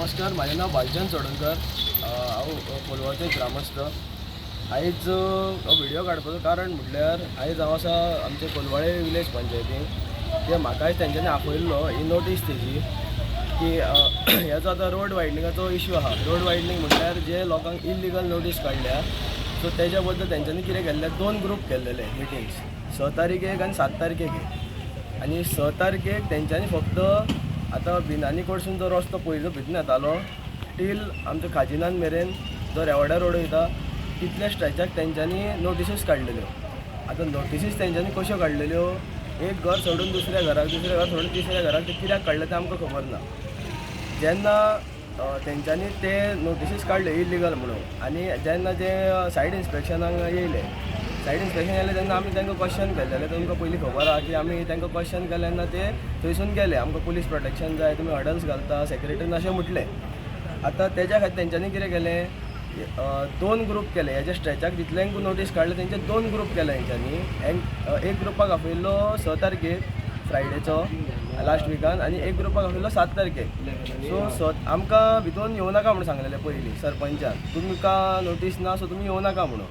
नमस्कार, म्हाजें नांव भालचंद चोडणकर. हांव कोलवाळचो ग्रामस्थ. आयज हो व्हिडियो काडपाचो कारण म्हटल्यार आयज हांव आसा आमचे कोलवाळे विलेज पंचायतीन. ते म्हाका आयज तेंच्यांनी आपयल्लो, ही नोटीस तेजी की हेजो आतां रोड वायडनिंगाचो इशू आहा. रोड वायडनींग म्हटल्यार जे लोकांक इल्लिगल नोटीस काडल्या, सो तेज्या बद्दल तेंच्यांनी कितें केल्लें, दोन ग्रूप केल्लेले मिटिंग्स, 6 तारखेक आनी 7 तारखेक एक. आनी 6 तारखेक तेंच्यांनी फक्त आतां बिनानी कडसून जो रस्तो पयलो भितर येतालो टील आमच्या खाजिनान मेरेन जो रेवाड्या रोड वयता, तितल्या स्ट्रेचाक तेंच्यांनी नोटिसीस काडलेल्यो. आतां नोटिसीस तेंच्यांनी कश्यो काडलेल्यो, एक घर सोडून दुसऱ्या घराक, दुसरें घर सोडून तिसऱ्या घराक, ते कित्याक काडलें तें आमकां खबर ना. जेन्ना तेंच्यांनी ते नोटिसीस काडल्यो इलिगल म्हणून आनी जेन्ना ते सायड इन्स्पेक्शनाक येयले, सायड इन्स्पेक्शन येयले तेन्ना आमी तांकां क्वेश्चन केलें. जाल्यार तुमकां पयलीं खबर आहा की आमी तांकां क्वेश्चन केलें तेन्ना ते थंयसून गेले. आमकां पुलीस प्रोटेक्शन जाय, तुमी हडल्स घालता, सेक्रेटरीन अशें म्हटलें. आतां तेज्या खातीर तेंच्यांनी कितें केलें, दोन ग्रूप केले. हेज्या स्ट्रेचाक जितल्यांक नोटीस काडले तेंचे दोन ग्रूप केले हेंच्यांनी. एक ग्रुपाक आपयल्लो 6 तारखेक, फ्रायडेचो, लास्ट विकान, आनी एक ग्रुपाक आपयल्लो 7 तारखेक. सो आमकां भितून येवं नाका म्हणून सांगलेलें पयलीं सरपंचान, तुमकां नोटीस ना, सो तुमी येवं नाका म्हणून.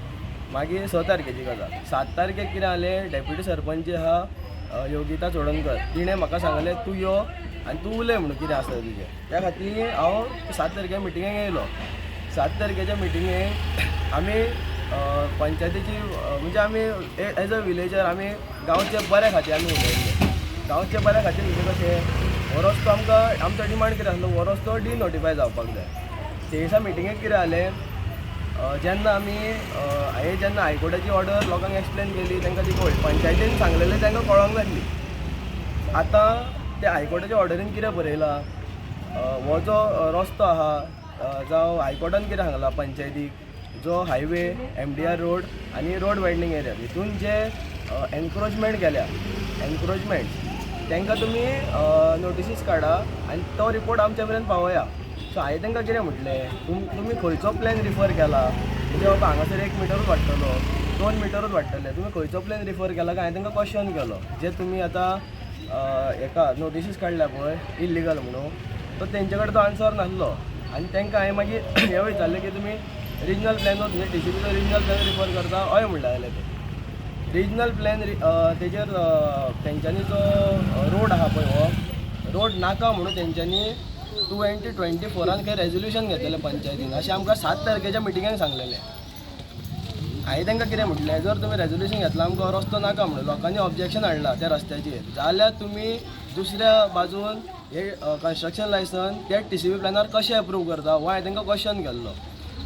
मागीर 6 तारखेची गजाल. 7 तारखेक कितें जालें, डेप्युटी सरपंच जे आहा योगिता चोडणकर, तिणें म्हाका सांगलें, तूं यो आनी तूं उलय म्हणून कितें आसा तुजें. त्या खातीर हांव 7 तारखेक मिटिंगेक येयलो. 7 तारखेच्या मिटिंगेक आमी पंचायतीची, म्हणजे आमी एज अ विलेजर, आमी गांवचे बऱ्या खातीर आमी उलयल्ले. गांवचे बऱ्या खातीर म्हणजे कशें, हो रस्तो आमकां, आमचो डिमांड कितें आसलो, हो रस्तो डिनोटिफाय जावपाक जाय. ते दिसा मिटिंगेक कितें जालें, जेन्ना आमी हांवें जेन्ना हायकोर्टाची ऑर्डर लोकांक एक्सप्लेन केली, तांकां ती कळ्ळी. पंचायतीन सांगलेलें तांकां कळोंक नासली. आतां त्या हायकोर्टाच्या ऑर्डरीन कितें बरयलां, हो जो रस्तो आहा, जावं हायकोर्टान कितें सांगलां पंचायतीक, जो हायवे, एमडीआर रोड आनी रोड वायडनींग एरिया हितून जे एनक्रोचमेंट केल्या, एनक्रोचमेंट तांकां तुमी नोटिसीस काडा आनी तो रिपोर्ट आमच्या मेरेन पावया. सो हांवें तांकां कितें म्हटलें, तुमी खंयचो प्लॅन रिफर केला? म्हणजे बाबा हांगासर 1 मिटरूच वाडटलो, 2 मिटरूच वाडटले, तुमी खंयचो प्लॅन रिफर केला काय? हांवें तांकां क्वेश्चन केलो. जे तुमी आतां हेका नोटिसीस काडल्या पळय इल्लिगल म्हणून, तो तेंचे कडेन तो आन्सर नासलो. आनी तांकां हांवें मागीर हें विचारलें की तुमी रिजनल प्लॅन, म्हणजे टीसीपीचो रिजनल प्लॅन रिफर करता? हय म्हणलें जाल्यार ते रिजनल प्लॅन तेजेर तेंच्यांनी जो रोड आहा पळय, हो रोड नाका म्हणून तेंच्यांनी 2024 खंय रेजोल्युशन घेतलेलें पंचायतीन, अशें आमकां 7 तारखेच्या मिटिंगेक सांगलेलें. हांवें तांकां कितें म्हटलें, जर तुमी रेजोल्युशन घेतलां आमकां रस्तो नाका म्हणून, लोकांनी ऑब्जेक्शन हाडलां त्या रस्त्याचेर, जाल्यार तुमी दुसऱ्या बाजून हे कन्स्ट्रक्शन लायसन त्या टीसीपी प्लॅनार कशें एप्रूव करता, हो हांवें तांकां क्वेश्चन केल्लो.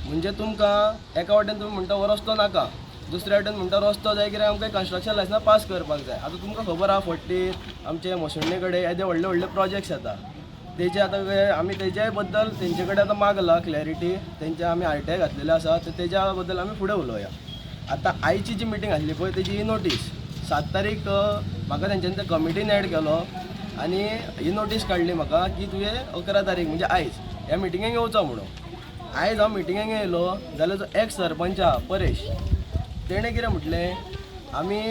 म्हणजे तुमकां एका वाटेन तुमी म्हणटा हो रस्तो नाका, दुसऱ्या वाटेन म्हणटा रस्तो जाय, कित्याक आमकां कन्स्ट्रक्शन लायसनां पास करपाक जाय. आतां तुमकां खबर आहा, फटीर आमचे मसुंडे कडेन येदे व्हडले व्हडले प्रोजेक्ट्स येता. तेजे आतां आमी तेजे बद्दल तेंचे कडेन आतां मागला क्लॅरिटी. तेंचे आमी आरटीआय घातलेले आसा, तर तेज्या बद्दल आमी फुडें उलोवया. आतां आयची जी मिटींग आसली पळय, तेजी ही नोटीस. 7 तारीख म्हाका तेंच्यांनी त्या कमिटीन एड केलो आनी ही नोटीस काडली म्हाका की तुवें 11 तारीख म्हणजे आयज ह्या मिटिंगेक येवचो म्हणून. आयज हांव मिटिंगेक येयलो जाल्यार जो एक्स सरपंच आहा परेश, तेणें कितें म्हटलें, आमी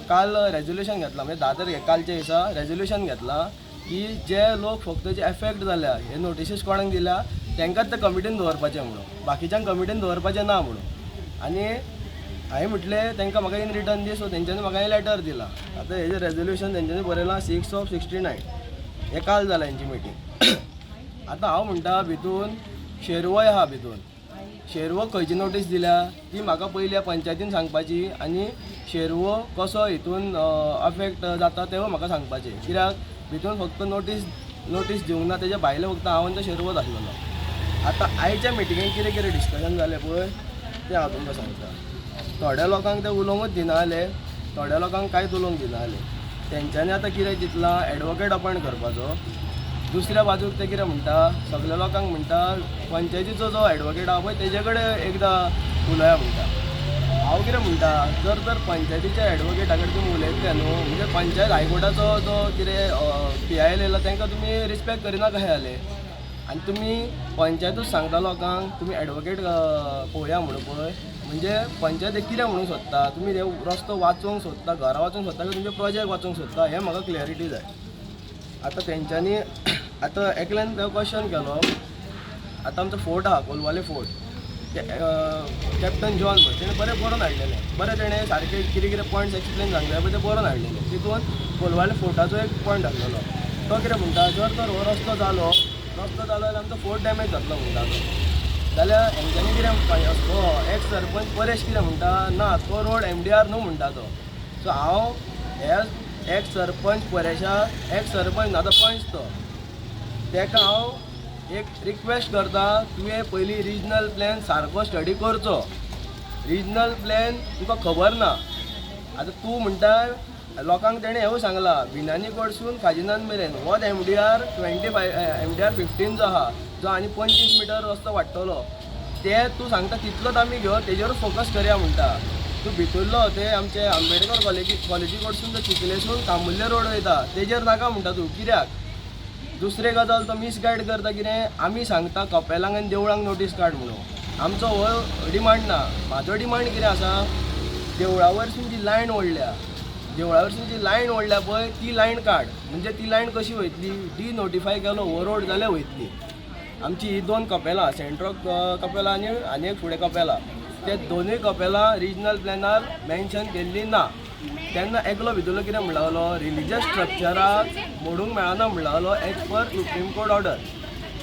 काल रेजोल्युशन घेतलां, म्हणजे 10 तारखेक कालच्या दिसा रेजोल्युशन घेतलां की जे लोक फक्त जे एफेक्ट जाल्या, हे नोटिसीस कोणाक दिल्या, तांकांच ते कमिटीन दवरपाचें म्हणून, बाकीच्यांक कमिटीन दवरपाचें ना म्हणून. आनी हांवें म्हटलें तांकां म्हाका इन रिटर्न दी. सो तेंच्यांनी म्हाका हें लेटर दिलां. आतां हेजें रेजोल्युशन तेंच्यांनी बरयलां 6 ऑफ 69. हें काल जालां हेंची मिटींग. आतां हांव म्हणटा, भितून शेरवोय आहा. भितून शेरवो खंयची नोटीस दिल्या ती म्हाका पयली पंचायतीन सांगपाची आनी शेरवो कसो हितून अफेक्ट जाता तेवूय म्हाका सांगपाचें, कित्याक भितून फक्त नोटीस नोटीस दिवंक ना, तेज्या भायले फक्त हांव आनी तो शेरवोच आसलेलो. आतां आयच्या मिटिंगेक कितें कितें डिस्कशन जालें पळय, तें हांव तुमकां सांगता. थोड्या लोकांक ते उलोवंकच दिना जाले, थोड्या लोकांक कांयच उलोवंक दिना जाले. तेंच्यांनी आतां कितें चिंतलां, एडवोकेट अपॉयंट करपाचो. दुसऱ्या बाजूक ते कितें म्हणटा, सगल्या लोकांक म्हणटा, पंचायतीचो जो एडवोकेट आहा पळय तेजे कडेन एकदां उलोया म्हणटा. हांव कितें म्हणटा, जर तर पंचायतीच्या एडवोकेटा कडेन तुमी उलयतले न्हू, म्हणजे पंचायत हायकोर्टाचो जो कितें पीआयएल येयला तांकां तुमी रिस्पेक्ट करिना कशें जालें? आनी तुमी पंचायतूच सांगता लोकांक तुमी एडवोकेट पळोवया म्हणून पळय, म्हणजे पंचायत हे कितें म्हणूंक सोदता? तुमी हे रस्तो वाचोवंक सोदता, घरां वाचोवंक सोदता काय तुमचे प्रोजेक्ट वाचोवंक सोदता, हें म्हाका क्लॅरिटी जाय. आतां तेंच्यांनी आतां एकल्यान क्वेश्चन केलो, आतां आमचो फोर्ट आहा कोलवाले फोर्ट, कॅप्टन जॉन म्हण तेणें बरें बरोवन हाडलेलें, बरें तेणें सारकें कितें कितें पॉयंट्स एक्सप्लेन सांगले पळय ते बरोवन हाडलेले. तितून कोलवाले फोर्टाचो एक पॉयंट आसलेलो. तो कितें म्हणटा, जर तर हो रस्तो जालो, रस्तो जालो जाल्यार आमचो फोर्ट डॅमेज जातलो म्हणटा तो. जाल्यार हेंच्यांनी कितें, हो एक्स सरपंच परेश कितें म्हणटा, ना तो रोड एमडीआर न्हू म्हणटा तो. सो हांव हे एक्स सरपंच परेशा, एक्स सरपंच ना तो पंच तो, तेका हांव एक रिक्वेस्ट करता, तुवें पयलीं रिजनल प्लॅन सारको स्टडी करचो. रिजनल प्लॅन तुका खबर ना. आतां तूं म्हणटा लोकांक, तेणें हेंवूय सांगलां बिनानी कडसून खाजिनान मेरेन होच एमडीआर 25, एमडीआर 15 जो आहा, जो आनी 25 मिटर रस्तो वाडटलो, ते तूं सांगता तितलोच आमी घेवन तेजेरूच फोकस करया म्हणटा. तूं भितरलो ते आमचे आंबेडकर कॉलेजी कडसून जो चिखलेसून कामुल्ले रोड वयता तेजेर नाका म्हणटा तूं कित्याक? दुसरे गजाल तो मिसगायड करता कितें, आमी सांगता कपेलांक आनी देवळांक नोटीस काड म्हणून. आमचो हो डिमांड ना. म्हाजो डिमांड कितें आसा, देवळा वयरसून जी लायन ओडल्या, देवळा वयरसून जी लायन ओडल्या पळय ती लायन काड. म्हणजे ती लायन कशी वयतली, डी नोटिफाय केलो हो रोड जाल्यार वयतली. आमची ही दोन कपेलां, सेंट्रोक कपेलां आनी आनी एक फुडें कपेलां, ते दोनूय कपेलां रिजनल प्लॅनार मेन्शन केल्ली ना. तेन्ना एकलो भितरलो कितें म्हणला लागलो, रिलिजियस स्ट्रक्चराक मोडूंक मेळना म्हणला लागलो as per Supreme Court order.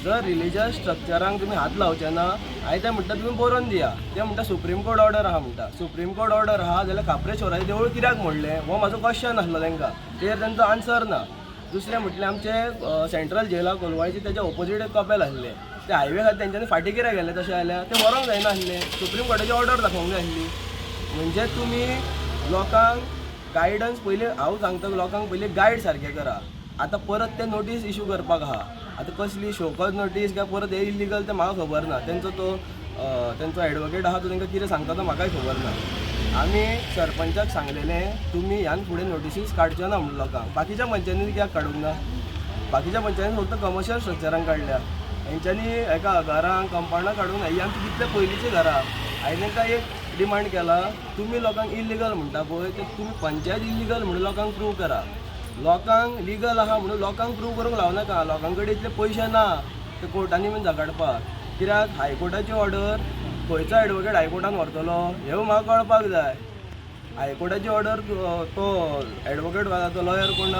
जर रिलिजियस स्ट्रक्चरांक तुमी हात लावचे ना, हांवें ते म्हणटा तुमी बरोवन दिया. ते म्हणटा सुप्रीम कोर्ट ऑर्डर आहा म्हणटा. सुप्रीम कोर्ट ऑर्डर आहा जाल्यार खाप्रेश्वराचें देवूळ कित्याक मोडलें, हो म्हाजो क्वेश्चन आसलो तांकां, तेजेर तेंचो आन्सर ना. दुसरें म्हटल्यार आमचें सेंट्रल जेला कोलवाळची तेच्या ओपोजीट एक कपेल आसलें, ते हायवे खातीर तेंच्यांनी फाटीं कित्याक गेलें तशें जाल्यार तें व्हरोंक जायना आसलें, सुप्रीम कोर्टाची ऑर्डर दाखोवंक जाय आसली. म्हणजे तुमी लोकांक गायडन्स पयलीं, हांव सांगता लोकांक पयलीं गायड सारकें करा. आतां परत ते नोटीस इशू करपाक आहा, आतां कसली शोकॉज नोटीस काय परत हे इलिगल तें म्हाका खबर ना. तेंचो तो तेंचो एडवोकेट आहा तो तेंकां कितें सांगता तो म्हाकाय खबर ना. आमी सरपंचाक सांगलेलें तुमी ह्यान फुडें नोटिसीस काडच्यो ना म्हणून लोकांक. बाकीच्या पंचायतींनी कित्याक काडूंक ना? बाकीच्या पंचायतीन फक्त कमर्शियल स्ट्रक्चरांक काडल्या, हेंच्यांनी एका घरांक कंपावंडाक काडूंक ना. ही आमची कितले पयलींची घरां. हांवें तांकां एक डिमांड केला, तुमी लोकांक इलिगल म्हणटा पळय, ते तुमी पंचायत इलिगल म्हणून लोकांक प्रूव करा. लोकांक लिगल आहा म्हणून लोकांक प्रूव करूंक लावं नाका. लोकां कडेन इतले पयशे ना ते कोर्टांनी बीन झगडपाक. कित्याक हायकोर्टाची ऑर्डर खंयचो एडवोकेट हायकोर्टान व्हरतलो हें म्हाका कळपाक जाय. हायकोर्टाची ऑर्डर तो एडवोकेट वा तो लॉयर कोण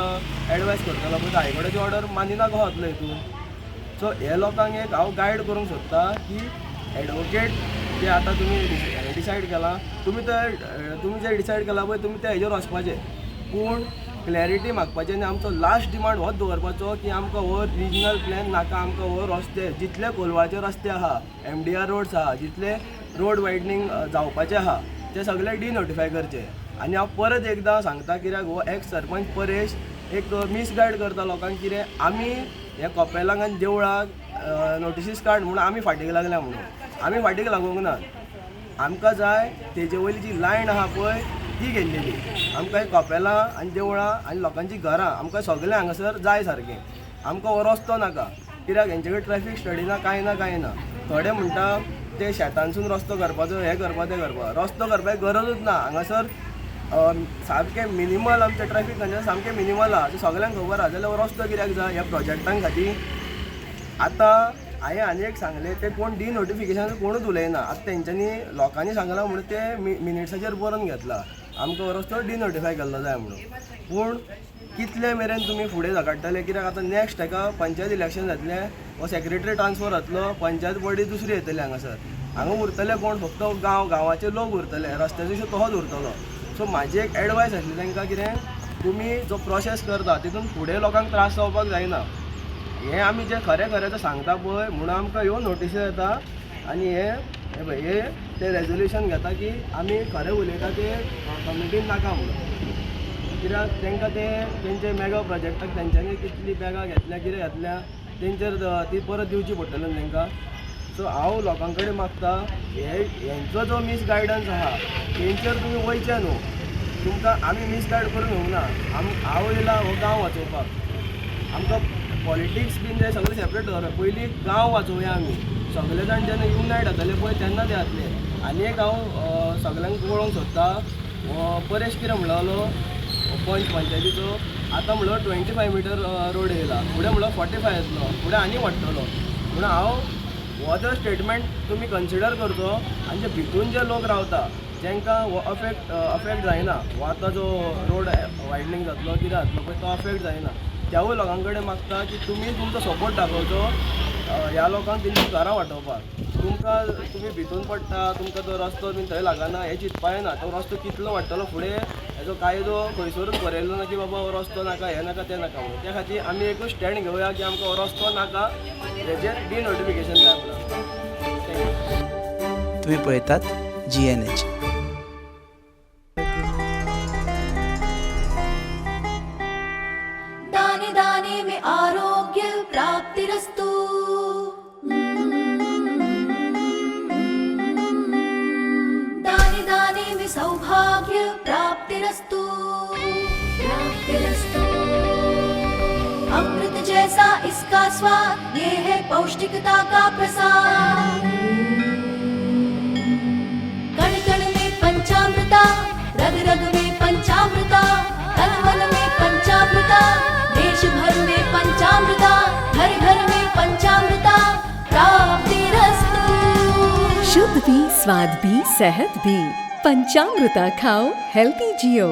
एडवायस करतलो पळय, हायकोर्टाची ऑर्डर मानिना कसो वतलो हितून? सो हे लोकांक एक हांव गायड करूंक सोदता की एडवोकेट जे आतां तुमी डिसायड केलां, तुमी ते तुमी जे डिसायड केलां पळय तुमी ते हेजेर वचपाचें, पूण क्लॅरिटी मागपाची. आनी आमचो लास्ट डिमांड होच दवरपाचो की आमकां हो रिजनल प्लॅन नाका. आमकां हो रस्ते जितले कोलवाचे रस्ते आहा, एमडीआर रोड्स आहा, जितले रोड वायडनींग जावपाचे आहा ते सगळे डिनोटिफाय करचे. आनी हांव परत एकदां सांगता, कित्याक हो एक्स सरपंच परेश एक मिसगायड करता लोकांक कितें आमी हे कपेलांक आनी देवळाक नोटिसीस काड म्हणून आमी फाटीक लागल्या म्हणून. आमी फाटीक लागूंक ना. आमकां जाय तेजे वयली जी लायन आहा पळय ती गेल्लेली. आमकां ही कपेलां आनी देवळां आनी लोकांचीं घरां आमकां सगळें हांगासर जाय सारकें. आमकां हो रस्तो नाका. कित्याक हेंचे कडेन ट्रॅफीक स्टडी ना, कांय ना, कांय ना. थोडे म्हणटा ते शेतांसून रस्तो करपाचो, हें करपा तें करपा. रस्तो करपाची गरजूच ना हांगासर. सामकें मिनिमल आमचें ट्रॅफीक कंजेशन सामकें मिनिमल आहा, तें सगळ्यांक खबर आहा. जाल्यार हो रस्तो कित्याक जाय ह्या प्रोजेक्टां खातीर? आतां हांवें आनी एक सांगलें, ते कोण डी नोटिफिकेशन कोणूच उलयना. आतां तेंच्यांनी लोकांनी सांगलां म्हणून ते मिनिट्साचेर बरोवन घेतला आमकां हो रस्तो डिनोटिफाय केल्लो जाय म्हणून. पूण कितले मेरेन तुमी फुडें झगडटले? कित्याक आतां नॅक्स्ट हेका पंचायत इलेक्शन जातलें, हो सेक्रेटरी ट्रान्सफर जातलो, पंचायत बॉडी दुसरी येतली. हांगासर हांगा उरतले कोण? फक्त गांव गांवाचे लोक उरतले, रस्त्याचो इशू तसोच उरतलो. सो म्हाजी एक एडवायस आसली तांकां कितें, तुमी जो प्रोसेस करता तितून फुडें लोकांक त्रास जावपाक जायना. हें आमी जें खरें खरें तें सांगता पळय म्हणून आमकां ह्यो नोटिसी येता. आनी हे हे पळय हे ते रेजोल्युशन घेता की आमी खरें उलयता ते कम्युनिटीन नाका म्हणून. कित्याक तांकां ते तेंचे मेगा प्रोजेक्टाक तेंच्यांनी कितली बॅगां घेतल्या, कितें घेतल्या, तेंचेर ती परत दिवची पडटली न्हू तांकां. सो हांव लोकां कडेन मागता, हे हेंचो जो मिसगायडन्स आहा तेंचेर तुमी वयचे न्हू. तुमकां आमी मिसगायड करून घेवंक ना. हांव येयला हो गांव वाचोवपाक. आमकां पॉलिटिक्स बीन ते सगळें सेपरेट दवरप, पयलीं गांव वाचोवया. आमी सगळे जाण जेन्ना युनायट जातले पळय तेन्ना ते जातले. आनी एक हांव सगळ्यांक कळोवंक सोदता, परेश कितें म्हणलो पंच पंचायतीचो आतां म्हणलो 25 मिटर रोड येयला, फुडें म्हणलो 45 येतलो, फुडें आनी वाडटलो. म्हणून हांव हो जर स्टेटमेंट तुमी कन्सिडर करचो आनी जे भितून जे लोक रावता तांकां हो अफेक्ट जायना, हो आतां जो रोड वायडनींग जातलो कितें जातलो पळय तो अफेक्ट जायना, त्यावूय लोकां कडेन मागता की तुमी तुमचो सपोर्ट दाखोवचो ह्या लोकांक तेंची घरां वाटोवपाक. तुमकां तुमी भितून पडटा, तुमकां तो रस्तो बीन थंय लागना हें चिंतपा येना, तो रस्तो कितलो वाडटलो फुडें हेजो कायदो खंयसरूच बरयल्लो ना की बाबा हो रस्तो नाका, हें नाका, तें नाका म्हणून. त्या खातीर आमी एकूच स्टँड घेवया की आमकां हो रस्तो नाका, हेजेर डिनोटिफिकेशन जाय म्हणून. Thank you. तुम्ही पळयतात जीएनएच. दाने दाने में आरोग्य प्राप्तिरस्तु। दाने दाने में सौभाग्य प्राप्तिरस्तु, प्राप्तिरस्तु। अमृत जैसा इसका स्वाद, ये है पौष्टिकता का प्रसाद। कण कण में पंचामृता, रग रग में पंचामृता, तन मन में पंचामृता, देश भर में पंचामृता, घर घर में पंचामृता प्राप्तिरस्तु। शुद्ध भी, स्वाद भी, सेहत भी। पंचामृता खाओ, हेल्दी जियो।